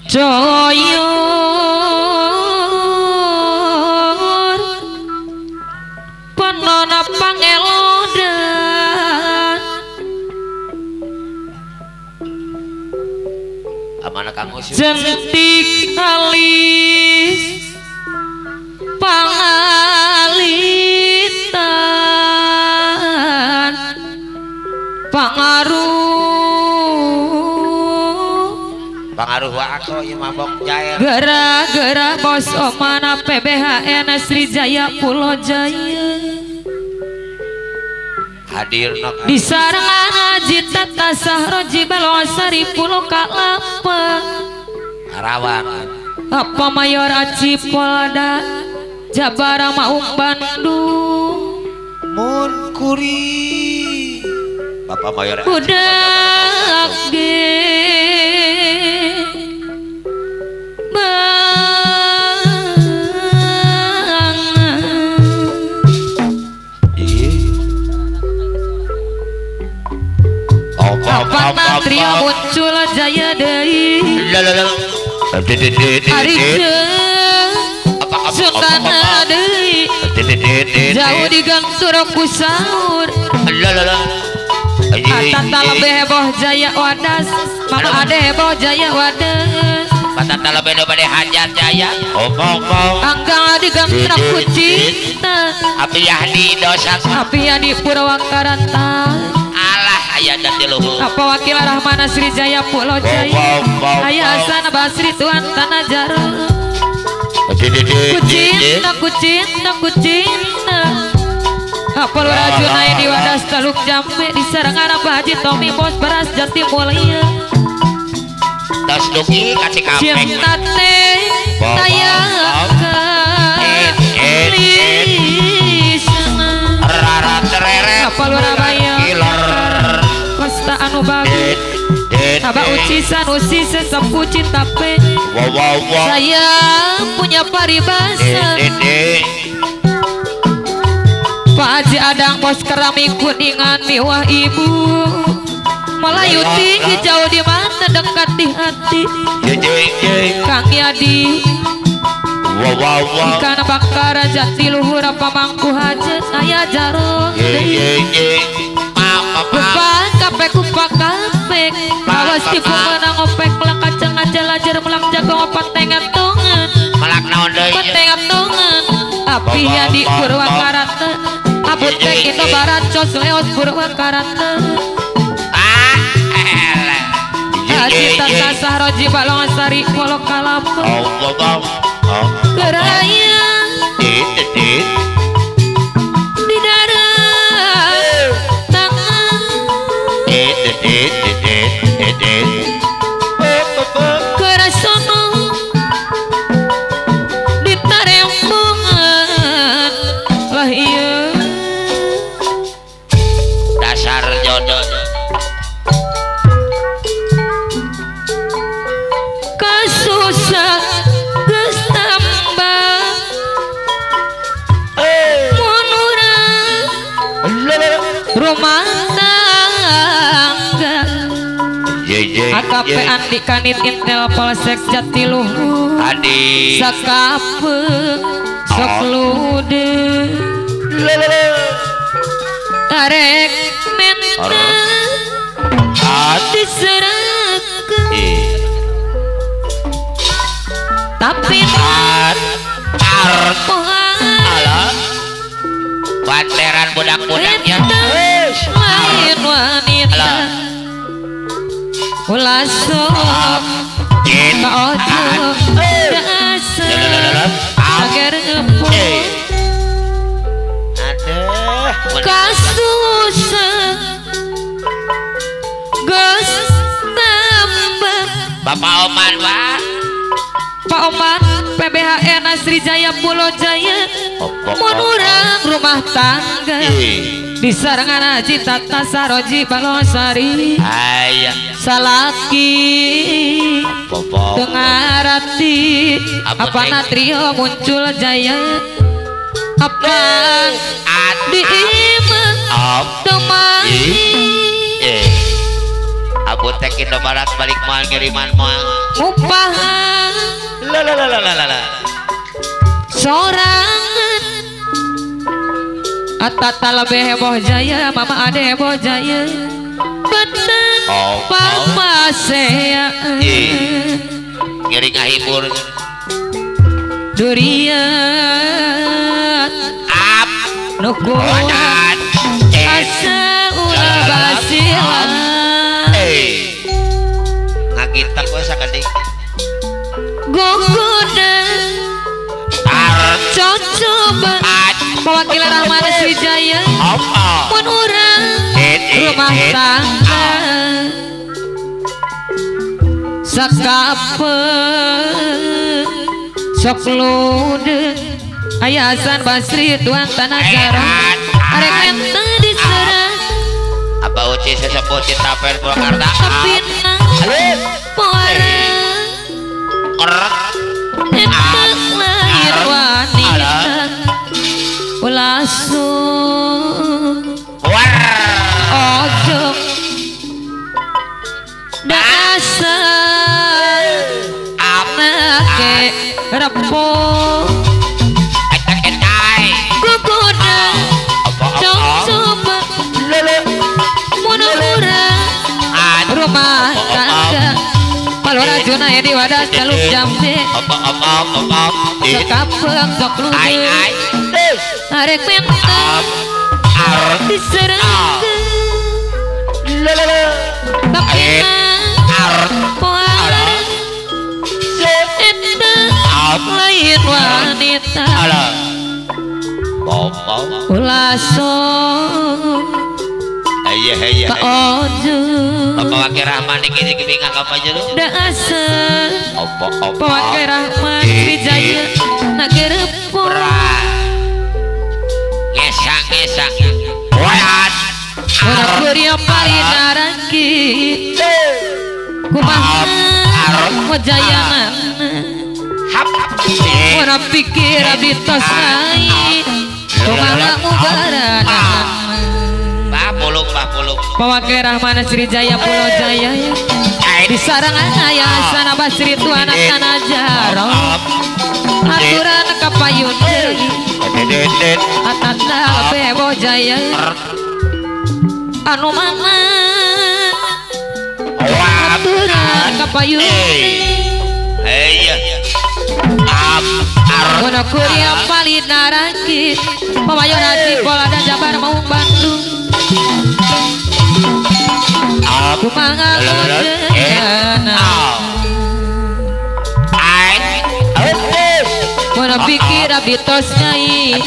Coyor penona pangelodan amana Kang Usu jentik alis pangalitan pangaruh pangaruh aku ieu mabok jair gara-gara bos omana PBHN Srijaya Pulo Jaya hadir nok di sarangan Haji Tata Sahroji Balosari Pulo Kalapa Karawang apa Mayor Aci Polda Jabara Maung Bandung mun kuri Bapak Mayor budak ge apa trio muncul jaya deui ari sutana deui jauh di gang surok ku sahur Tata lebih heboh jaya wadas mama ade heboh jaya wadas Patata lebih bade hajat jaya anggang di gang surok ku cinta api yahdi dosa api yahdi Purwakaranta alah aya jati luhur apa wakil Rahmana Srijaya Pulo Jaya aya Hasan Basri Tuan Tanah Jaro ku cinta ku cinta ku cinta apa Lurah Junai di Wadas Teluk Jambe di Sarangan Abah Haji Tommy Bos Beras Jati Mulia tos dugi ka Cikampek cinta teh tayakan lisana rara tereret apa Lurah Bayang Kosta anu bagus Abah Uci Sanusi sesepuh cinta pe saya punya paribasa Pak Haji Adang bos keramik kuningan miwah ibu Melayu tinggi jauh di mata dekat di hati Kang Yadi ikan bakar jati luhur apa mangku hajat ayah jarong Kupak kapek kupak kapek awas tipu menang opek melak kacang aja lajar melak jago opat tengat tongan melak naon deui tengat tongan api ya di Purwakaranta apotek itu barat cos leos Purwakaranta ah elah Haji Tata Sahroji Balongasari Polo Kalapa Keraya di darat tangan kerasono di tarembungan lah iya dasar jodoh kasusah geus tambah mun urang rumah tangga AKP Andi Kanit Intel Polsek Jatiluhur Adi sakapeung sok ludeung arek menta diserahkeun tapi alah banteran budak-budaknya lain wanita ulah sok ka ojo dasar agar ngepung kasusah geus tambah Bapak Oman Pak Pak Oman PBHN Srijaya Pulo Jaya mun urang rumah tangga di sarangan Haji Tata Saroji Balosari salaki dengarati apa natrio muncul jaya apa di imah temani apotek Indomaret balik moal ngiriman moal upahan. Sorangan Atata lebih heboh jaya Mama ade heboh jaya Beten papa saya Ngeri ngahibur Durian Ap Nuku Asa ulah basila Ngagintak gue sakadik Gogoda Cocoba Mewakili Rahman Srijaya Mun urang rumah tangga Sakapeung Sok ludeung Aya Hasan Basri tuan tanah jarang Arek ente diserang Abah Uci sesepuh Citapen Purwakarta Tapi porang Eta lain wanita Ulah ojo Dasa Make repo Kukuda Coba Mun urang rumah tangga Palora juna di wadah Teluk Jambe Sekapeung sok ludeung Arek menta diserangkeun Tapi poaran eta lain wanita Ulah sok Ka ojo Bapak Wakil Rahman iki iki bingah ka apa jero Dasa Bapak Wakil Rahman Wijaya nagerepo Ngesang ngesang Wayan Ora kuria palinaraki Kumaha wajayana Ora pikir abdi tos rai Kumaha mubarana Pawakil Rahman Srijaya Pulau Jaya di sarangan ayah Hasan Basri tuan tanah jaro aturan kapayun deui atata bebo jaya anu mana aturan kapayun Kono kuria palinaraki Pamayon haji Polada Jabar mau Bandung Kumaha ngojana Kono pikir abdi tos nyai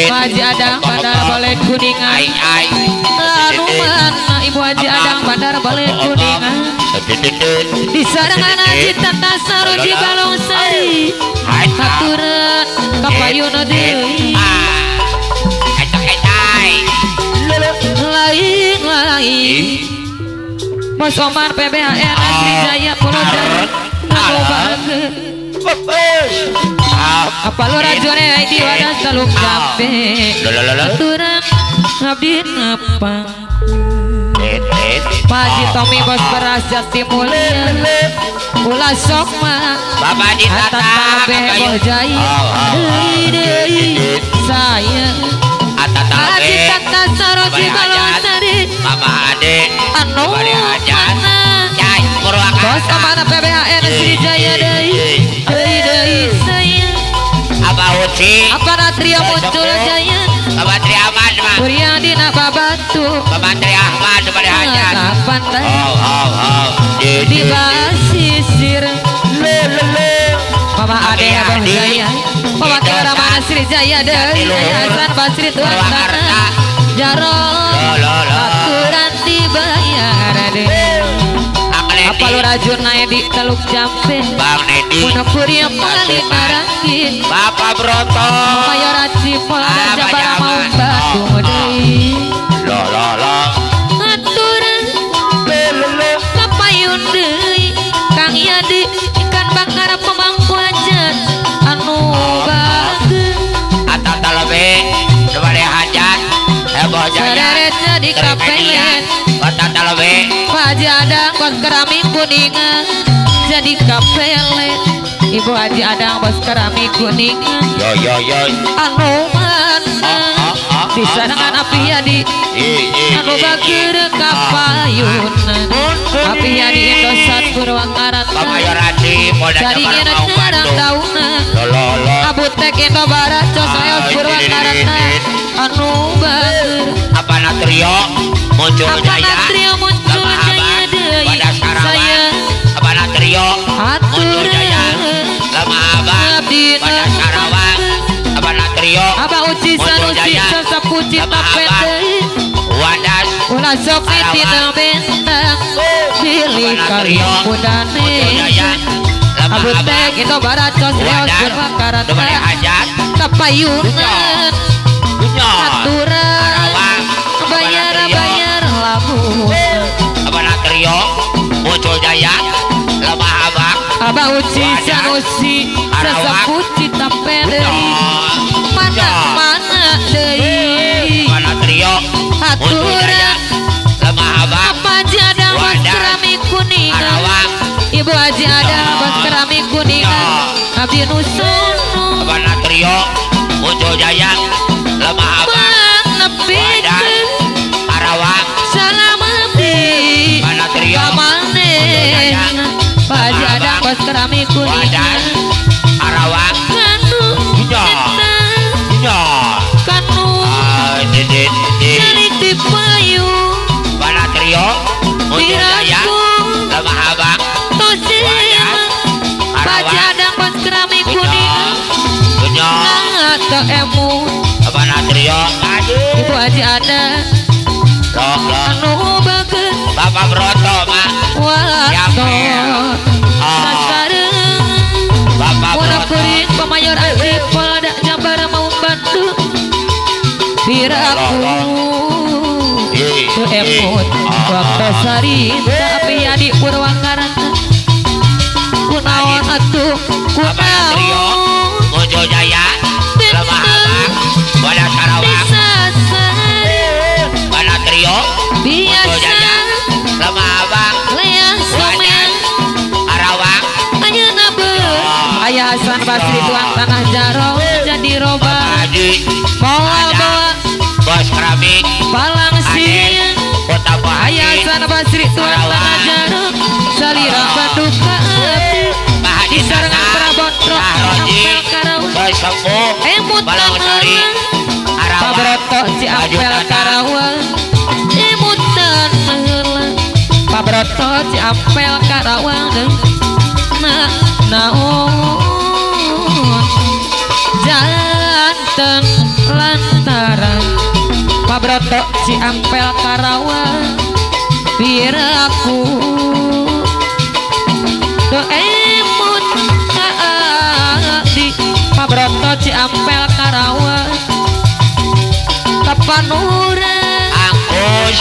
Haji Adang Bandar Balai Kuningan Anu mana Ibu Haji Adang Bandar Balai Kuningan Di sarangan Haji Tata Saruji Balong Sari Aturan kapayun deui Lain lain Bos Omar PBHN Srijaya Pulau Jaya Anu bageun Apa lu rajone di wadah Teluk Jambe Aturan abdi nepang Pak Haji Tommy bos beras Jati Mulia Ulah sok mah Bapak Haji Tata Bebo Jaya deui deui saya Haji Tata Saroji Balong Sari Mama Ade anu mana Bos Amana PBHN Srijaya deui deui deui saya Abah Uci Apa Natria muncul jaya Bapak Tri Ahmad mah Kuria dina babatu Bapak Tri Ahmad pada hajat Di basisir Mama Ade Abah Jaya Mama Ramana Srijaya deui Hasan Basri tuan tanah Jaro aturan dibayar deui Apa lu rajun naik di Teluk Jambe Bang Nedi Mun kuria palinaraki Bapak Broto Mayor Haji Polda Jabar mau Bandung deui Aturan kapayun deui Kang Yadi ikan bakar pemangku hajat anu bageun Atata lebe bade hajat heboh jaya Sereretna di kapelet Atata lebe Pak Haji Adang kos keramik kuningan jadi kapelet Ibu Haji Adang bos kerami kuningan yo yo yo anu mana disarangan api adi anu bageur ka payunan api adi Indosat Purwakarta Caringin carang daunna Abutek Indo Barat Cosayos Purwakarta anu bageur Apana trio muncul jaya trio muncul jaya deui saya Apana trio muncul jaya Lemah Abang pada Sarawak Apana trio Abah Uci Sanusi sesepuh cinta pede Wadas ulah sok tina bentang pilih kali mudane Abutek Indo Barat Cosayos Purwakarta kapayunan aturan bayar-bayar lamun Abana trio muncul jaya Lemah Abang Abah Uci Sanusi sesepuh cinta pede mana-mana deui Abana trio muncul jaya Lemah Abang Apa Haji Adang bos kerami kuningan Ibu Haji Adang bos kerami kuningan abdi nu sono Abana trio muncul jaya Lemah Abang nepikeun Karawang salam abdi Abana trio kamanehna Pak Haji Adang bos kerami kuningan Karawang kanu cinta kanu cari di payung Abana trio muncul jaya Lemah Abang tosima Pak Haji Adang bos kerami kuningan teu emu Abana trio Ibu Haji Adang anu bageus Bapak Broto mak waton sasareung Bapak Murah kuring pemayor Aji Polda Jabar mau bantu piraku teu emut waktu sarita api adi Purwakarta kunaon atuh kunaon muncul jaya Lemah Abang pada Sarawak Abana trio muncul jaya Lemah Abang leang Karawang ayeuna beuh Ayah Hasan Basri tuang tanah jaro jadi roba moal bawa bos keramik palang siang kota Ayah Hasan Basri tuang tanah jaro salira paduka abdi Haji disarengan Prabotro Ampel Karawang emutan heula Pabroto Ciampel Karawang emutan heula Pabroto Ciampel Karawang na naon janten lantaran Pabroto Ciampel Karawang piraku teu emut ka abdi Pabroto Ciampel Karawang kapanura Angkus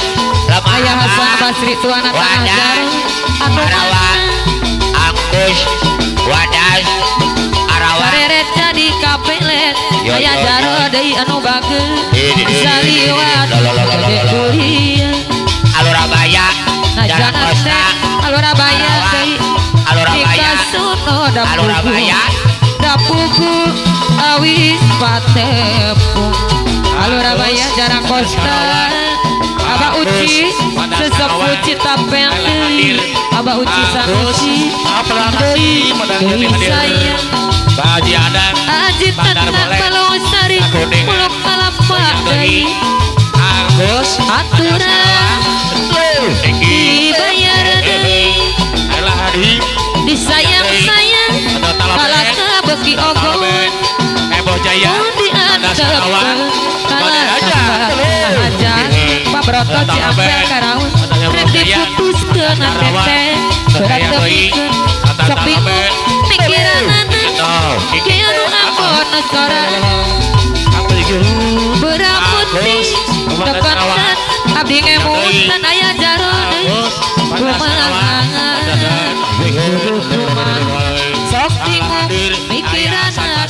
Lemah Ayah Hasan Basri tuana tanah jaro anu Karawang Angkus Wadas Karawang sareret jadi kapelet aya jaro deui anu bageus saliwat gede kuliah Alurabaya Jalan Costa Alurabaya deui Alurabaya Alurabaya dapugu awis patepung Alurabaya Jarang Costa Abah Uci sesepuh cita deui Abah Uci Sanusi deui deui sayang Haji Adang Aji Tata Balosari Muluk Kalapa deui Agus aturan dibayar deui disayang-sayang kalaka beki ogoh Heboh Jaya diantepkeun kalaka hajat Pabroto Ciampel Karawang rek diputuskeun teh berat tepikeun sok bingung mikiranana kieu nu ampun sora beraputih tekan abdi ngemutan aya jaro deui kumaha sok bingung mikiranana